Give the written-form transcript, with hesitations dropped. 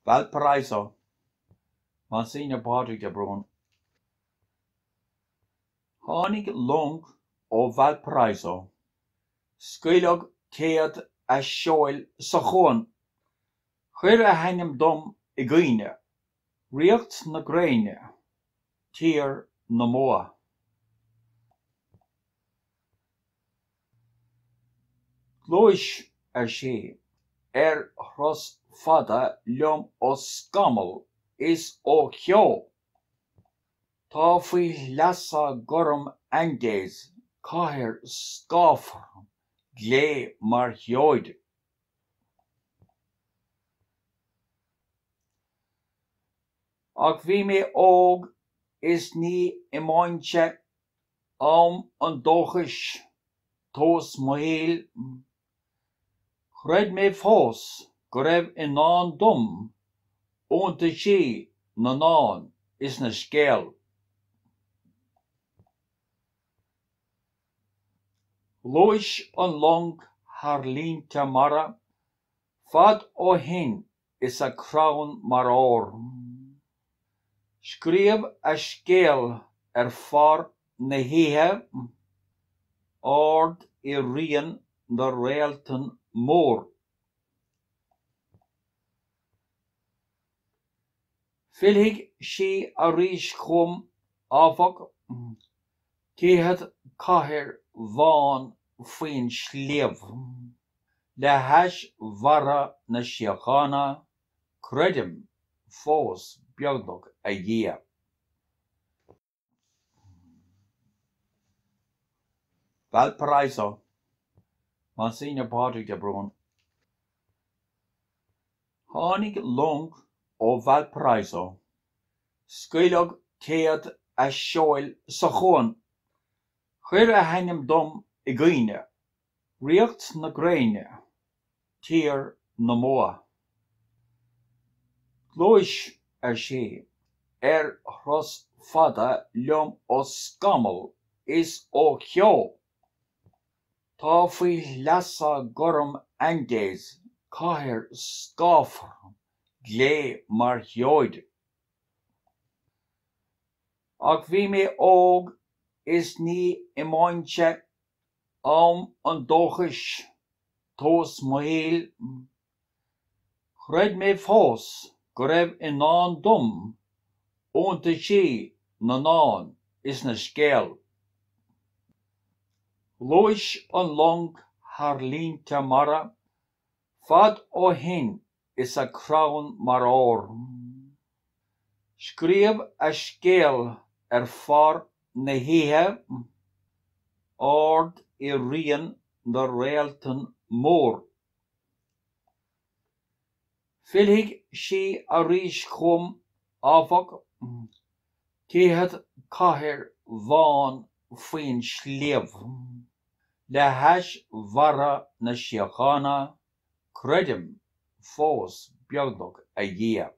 Valparaiso, Monsignor Pádraig de Brún. Tháinig long ó Valparaiso, scaoileadh téad a seoil sa chuan, chuir a hainm dom i gcuimhne, Ríocht na Gréine, Tír na mBó. Gluais, ar sí, ar thuras fada liom ó scamall is ó cheo. Tá faoi shleasa gorm Andes cathair scáfar, glé mar sheoid. Ach bhí mé óg is ní imeoinnse Am an dóchais, tús mo shaoil. Chreid mé fós go raibh i ndán dom iontaisí na ndán is na scéal. Ghluais an long thar línte mara fad ó shin is a crann mar ór. Scríobh a scéal ar phár na hoíche, ard i rian na réaltan mór. Fillfidh sí arís chugam, áfach, Tchífead cathair bhán faoin sliabh. Le hais bharra na síochána, creidim fós beagnach, a Dhia. Valparaiso, Monsignor Pádraig de Brún. Tháinig long ó Valparaiso, scaoileadh téad a seoil sa chuan, chuir a hainm dom i gcuimhne. Ríocht na Gréine, Tír na mBó. Gluais, ar sí, ar thuras fada liom ó scamall is ó cheo. Tá faoi shleasa gorm Andes cathair scáfar, glé mar sheoid. Ach bhí mé óg is ní imeoinnse Am an dóchais, tús mo shaoil. Chreid mé fós go raibh i ndán dom iontaisí na ndán is na scéal. Ghluais an long thar línte mara fad ó shin is a crann mar ór. Scríobh a scéal ar phár na hoíche, ard i rian na réaltan mór. Fillfidh sí arís chugam, áfach, tchífead cathair bhán faoin sliabh, le hais bharra na síochána, Creidim fós beagnach, a Dhia.